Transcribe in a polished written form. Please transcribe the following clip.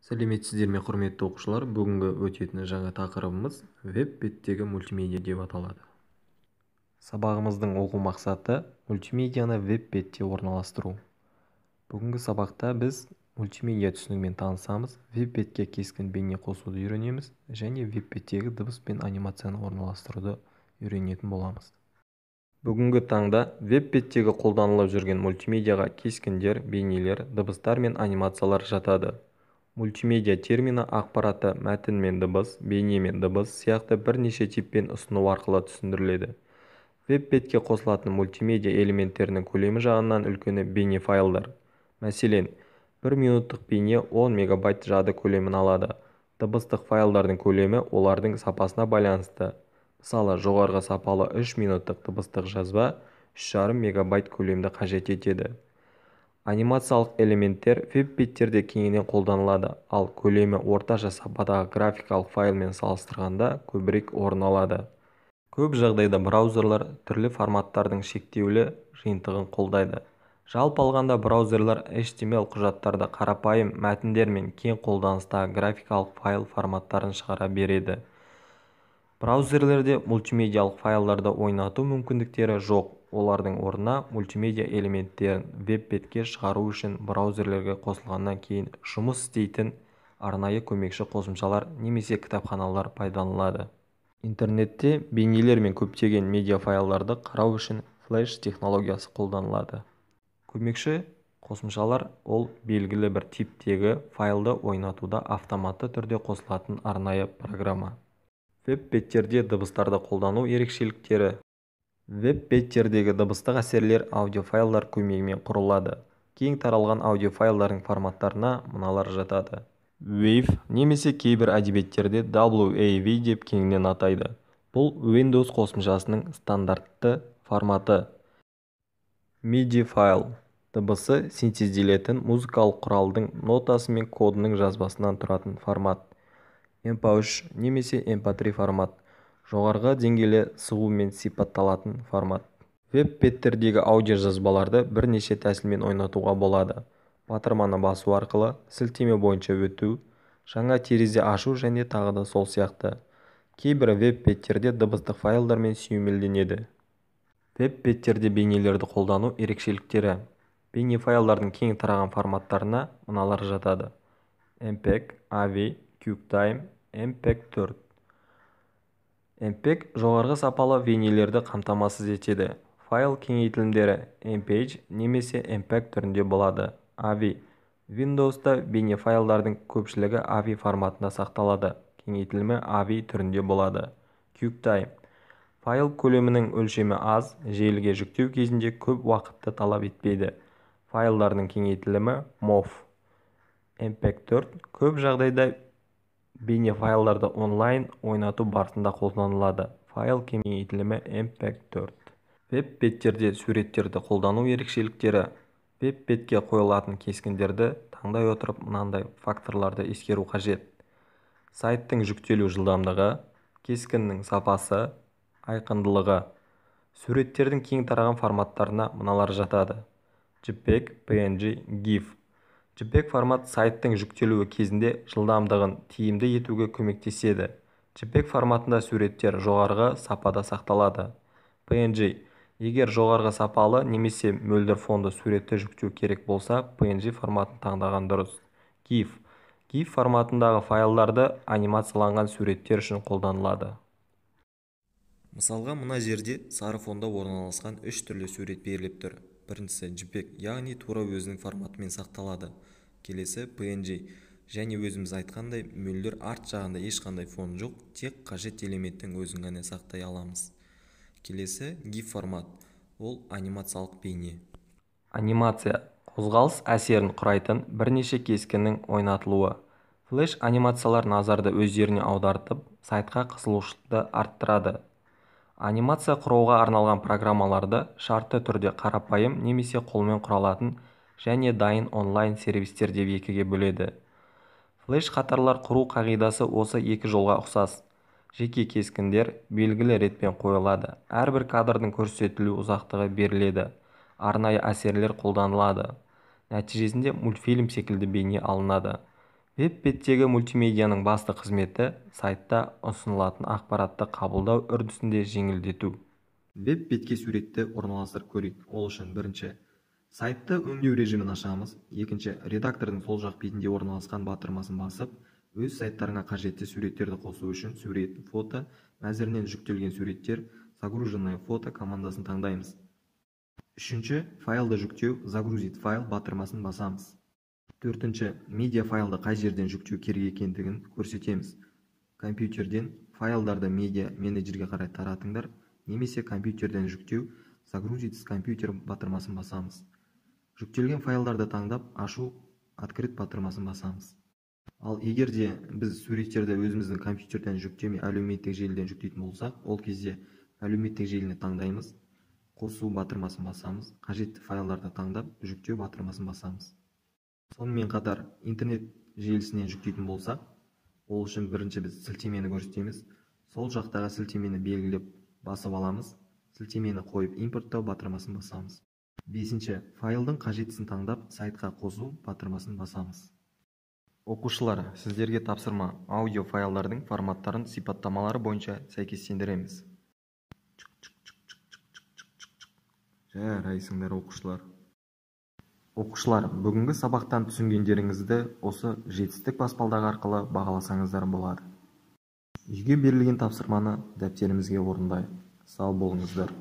Сәлеметсіздер ме, құрметті оқушылар! Бүгінгі өтетін жаңа тақырыбымыз веб-беттегі мультимедиа деп аталады. Сабағымыздың оқу мақсаты: мультимедианы веб-бетте орналастыру. Бүгінгі сабақта біз мультимедиа түсінігімен танысамыз, веб-бетке кескін бейне қосуды үйренеміз және веб-беттегі дыбыс пен анимацияны орналастыруды үйренетін боламыз. Бүгінгі таңда веб-беттегі қолданылып жүрген мультимедиаға кескіндер, бейнелер, дыбыстар мен анимациялар жатады. Мультимедиа термині ақпаратты мәтін мен дыбыс, бейне мен дыбыс сияқты бірнеше типпен ұсыну арқылы түсіндіріледі. Веб-бетке қосылатын мультимедиа элементтерінің көлемі жағынан үлкені бейнефайлдар. Мәселен, бір минуттық бейне 10 мегабайт жады көлемін алады. Дыбыстық файлдардың көлемі олардың сапасына байланысты. Мысалы, жоғарғы сапалы 3 минуттық дыбыстық жазба 3,5 мегабайт көлемді қажет етеді. Анимациялық элементтер веб-беттерде кеңінен қолданылады, ал көлемі орташа сападағы графикалық файлмен салыстырғанда көбірек орын алады. Көп жағдайда браузерлер түрлі форматтардың шектеулі жиынтығын қолдайды. Жалпы алғанда, браузерлер HTML құжаттарды, қарапайым мәтіндер мен кең қолданыстағы графикалық файл форматтарын шығара береді. Браузерлерде мультимедиалық файлдарды ойнату мүмкіндіктері жоқ, олардың орнына мультимедиа элементтерін веб-бетке шығару үшін браузерлерге қосылғаннан кейін жұмыс істейтін арнайы көмекші қосымшалар немесе кітапханалар пайдаланылады. Интернетте бейнелер мен көптеген медиафайлдарды қарау үшін флеш технологиясы қолданылады. Көмекші қосымшалар – ол белгілі бір типтегі файлды ойнатуда автоматты түрде қосылатын арнайы программа. Веб-беттерде дыбыстарды қолдану ерекшеліктері. Веб-беттердегі дыбыстық әсерлер аудиофайлдар көмегімен құрылады. Кең таралған аудиофайлдардың форматтарына мыналар жатады: WAV немесе кейбір әдебиеттерде WAV деп кеңінен атайды. Бұл Windows қосымшасының стандартты форматы. MIDI файл – дыбысы синтезделетін музыкалық құралдың нотасы мен кодының жазбасынан тұратын формат. MP3 немесе MP3 формат – жоғарғы деңгейлі сығумен сипатталатын формат. Веб-беттердегі аудиожазбаларды бірнеше тәсілмен ойнатуға болады: батырманы басу арқылы, сілтеме бойынша өту, жаңа терезе ашу және тағы да сол сияқты. Кейбір веб-беттерде дыбыстық файлдармен сүйемелденеді. Веб-беттерде бейнелерді қолдану ерекшеліктері. Бейнефайлдардың кең тараған форматтарына мыналар жатады: MPEG, AVI, QuickTime, MPEG-4. MPEG жоғарғы сапалы бейнелерді қамтамасыз етеді. Файл кеңейтілімдері MPEG немесе MPEG түрінде болады. AVI: Windows'та бейнефайлдардың көпшілігі AVI форматында сақталады, кеңейтілімі AVI түрінде болады. QuickTime: файл көлемінің өлшемі аз, желіге жүктеу кезінде көп уақытты талап етпейді. Файлдардың кеңейтілімі MOV. MPEG-4 көп жағдайда бейнефайлдарды онлайн ойнату барысында қолданылады. Файл кеңейтілімі MPEG-4. Веб-беттерде суреттерді қолдану ерекшеліктері. Веб-бетке қойылатын кескіндерді таңдай отырып, мынандай факторларды ескеру қажет: сайттың жүктелу жылдамдығы, кескіннің сапасы, айқындылығы. Суреттердің кең тараған форматтарына мыналар жатады: JPEG, PNG, GIF. JPEG формат сайттың жүктелуі кезінде жылдамдығын тиімді етуге көмектеседі. JPEG форматында суреттер жоғарғы сапада сақталады. PNG: егер жоғарғы сапалы немесе мөлдір фонды суретті жүктеу керек болса, PNG форматын таңдаған дұрыс. GIF: GIF форматындағы файлдарды анимацияланған суреттер үшін қолданылады. Мысалға, мына жерде сары фонда орналасқан үш түрлі сурет беріліп тұр. Біріншісі JPEG, яғни тура өзінің форматымен сақталады. Келесі PNG және өзіміз айтқандай, мөлдір, арт жағында ешқандай фон жоқ, тек қажет элементтің өзін ғана сақтай аламыз. Келесі GIF формат, ол анимациялық бейне. Анимация – қозғалыс әсерін құрайтын бірнеше кескіннің ойнатылуы. Флеш анимациялар назарды өздеріне аудартып, сайтқа қызығушылықты арттырады. Анимация құруға арналған программаларды шартты түрде қарапайым немесе қолмен құралатын және дайын онлайн сервистер деп екіге бөледі. Флеш қатарлар құру қағидасы осы екі жолға ұқсас: жеке кескіндер белгілі ретпен қойылады, әрбір кадрдың көрсетілу ұзақтығы беріледі, арнайы әсерлер қолданылады. Нәтижесінде мультфильм секілді бейне алынады. Веб-беттегі мультимедианың басты қызметі сайтта ұсынылатын ақпаратты қабылдау үрдісінде жеңілдету. Веб-бетке суретті орналастырып көрейік. Ол үшін бірінші сайтты өңдеу режимін ашамыз. Екінші, редактордың сол жақ бетінде орналасқан батырмасын басып, өз сайттарыңа қажетті суреттерді қосу үшін сурет, фото мәзірінен жүктелген суреттер, загруженное фото командасын таңдаймыз. Үшінші, файлды жүктеу, загрузить файл батырмасын басамыз. Төртінші, медиа файлды қай жерден жүктеу керек екендігін көрсетеміз. Компьютерден файлдарды медиа менеджерге қарай таратыңдар, немесе компьютерден жүктеу, загрузить с компьютера батырмасын басамыз. Жүктелген файлдарды таңдап, ашу, открыть батырмасын басамыз. Ал егер де біз суреттерді өзіміздің компьютерден жүктемей әлеуметтік желіден жүктейтін болсақ, ол кезде әлеуметтік желіні таңдаймыз, қосу батырмасын басамыз, қажетті файлдарды таңдап, жүктеу батырмасын басамыз. Сонымен қатар интернет желісінен жүктейтін болсақ, ол үшін бірінші біз сілтемені көрсетеміз. Сол жақтағы сілтемені белгілеп басып аламыз, сілтемені қойып импорттау батырмасын басамыз. Бесінші, файлдың қажеттісін таңдап, сайтқа қосу батырмасын басамыз. Оқушылар, сіздерге тапсырма: аудио файлдардың форматтарын сипаттамалары бойынша сәйкестендіреміз. Жарайсыңдар, оқушылар. Оқушылар, бүгінгі сабақтан түсінгендеріңізді осы жетістік баспалдағы арқылы бағаласаңыздар болады. Үйге берілген тапсырманы дәптерімізге орындайық. Сау болыңыздар.